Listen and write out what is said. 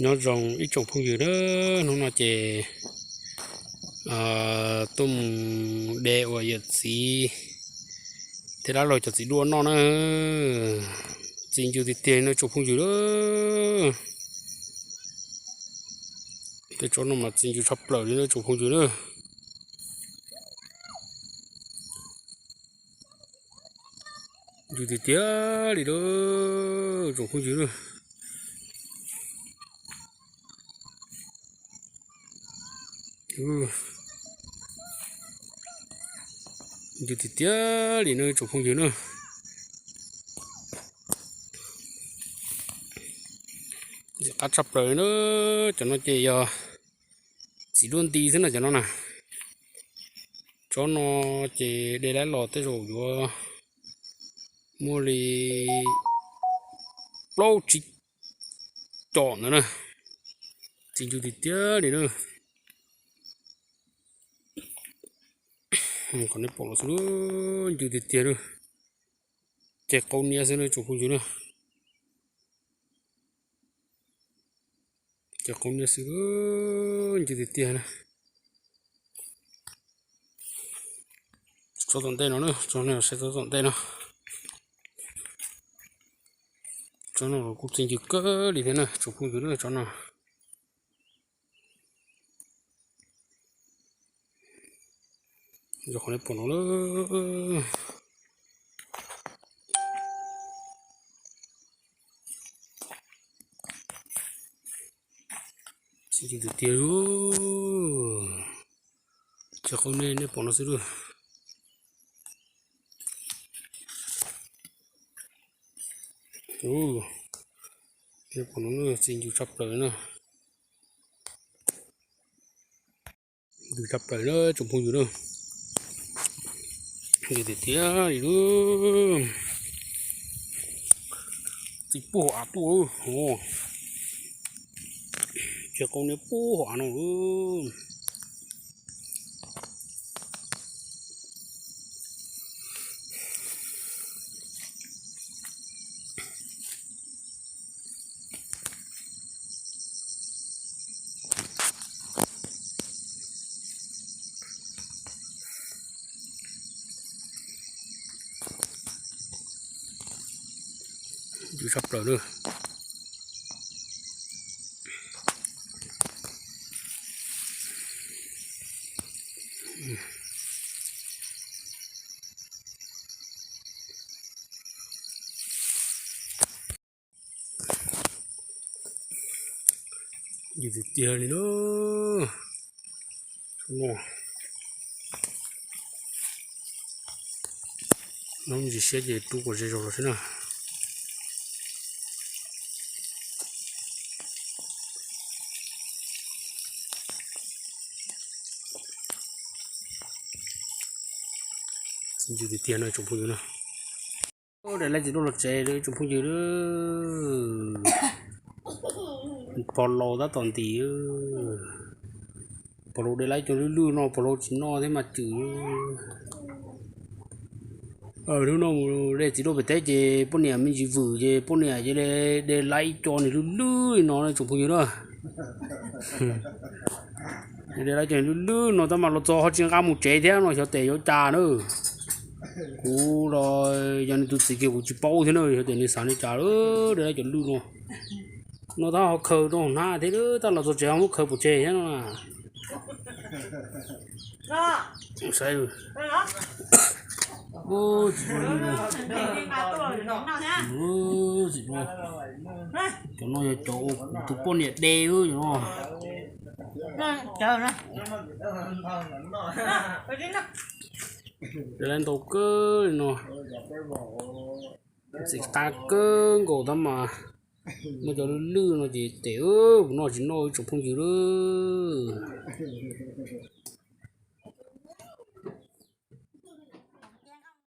Nyob zoo ib tsoom phooj ywg na, hnub no ces tuaj mus de uas yawm txiv thiab dab laug cov txiv duaj noj na. Txi ncw tiag tiag li no tsoom phooj ywg na. Tej tsob no mas txi ncw tshaj plaws li na tsoom phooj ywg na. Ncw tiag tiag li na tsoom phooj ywg na. Ncw tiag tiag li na tsoom phooj ywg na. Ntxim qab tshaj plaws li na. Cov no ces yog txiv duaj nti xwb no cov no na. Tsob no ces de laib los tej zaum yuav muaj li plaub tsib com ntawd na. Txi ncw tiag tiag li na. Kom nej pom los xwb, ncw tiag tiag na. Ces qau niab xwb na tsoom phooj ywg na. Ces qau niab xwb, ncw tiag tiag na. Tsob tom ntej no na, tsob no saib tsob tom ntej no. Tsob no los kuj txi ncw kawg li thiab na tsoom phooj ywg na tsob no. Yog qhov nej pom no na. Txi ncw tiag tiag. Ces qau nej nej pom no xwb lawm. Nej pom no txi ncw tshaj plaws na. Ncw tshaj plaws na tsoom phooj ywg na. Ncw tiag tiag li lub. Txi puag hauv av tuaj. Ces qau niab puag hauv av no lawm. Ncw tshaj plaws na. Ncw tiag tiag li na. Nyob me ntsis siab ces rub kom ze zog los xwb na. Ncw tiag tiag no tsoom phooj ywg na. De laib txiv duaj los tsev tsoom phooj ywg. Pog laus tab tom ntim. Pog laus de laib cov lwj lwj no pog laus tsis noj thiab mas cwm. Hnub no mus de txiv duaj pem teb ces poj niam me ntsis vwm ces poj niam cia li de laib ib co niag lwj lwj li no tsoom phooj ywg na. De laib cov niag lwj lwj no tab mas los txog ho tsis nqa mus tsev thiab no xyov tes yuav cas na. Kuv los yog nws tus txiv kiag kuv tsis paub thiab na, xyov tes nws xav li cas lawm de laib cov lwj no. No tab ho khaws rau hauv hnab thiab tab los txog tsev ho muab khaws pov tseg thiab no. Saib, cov no yog cov ua kuv tus poj niam de no. De laib ntau kawg li no. Txiv qab kawg nkaus tab mas muaj cov lwj lwj no ces tes kuv noj tsis noj ib tsoom phooj ywg lawm.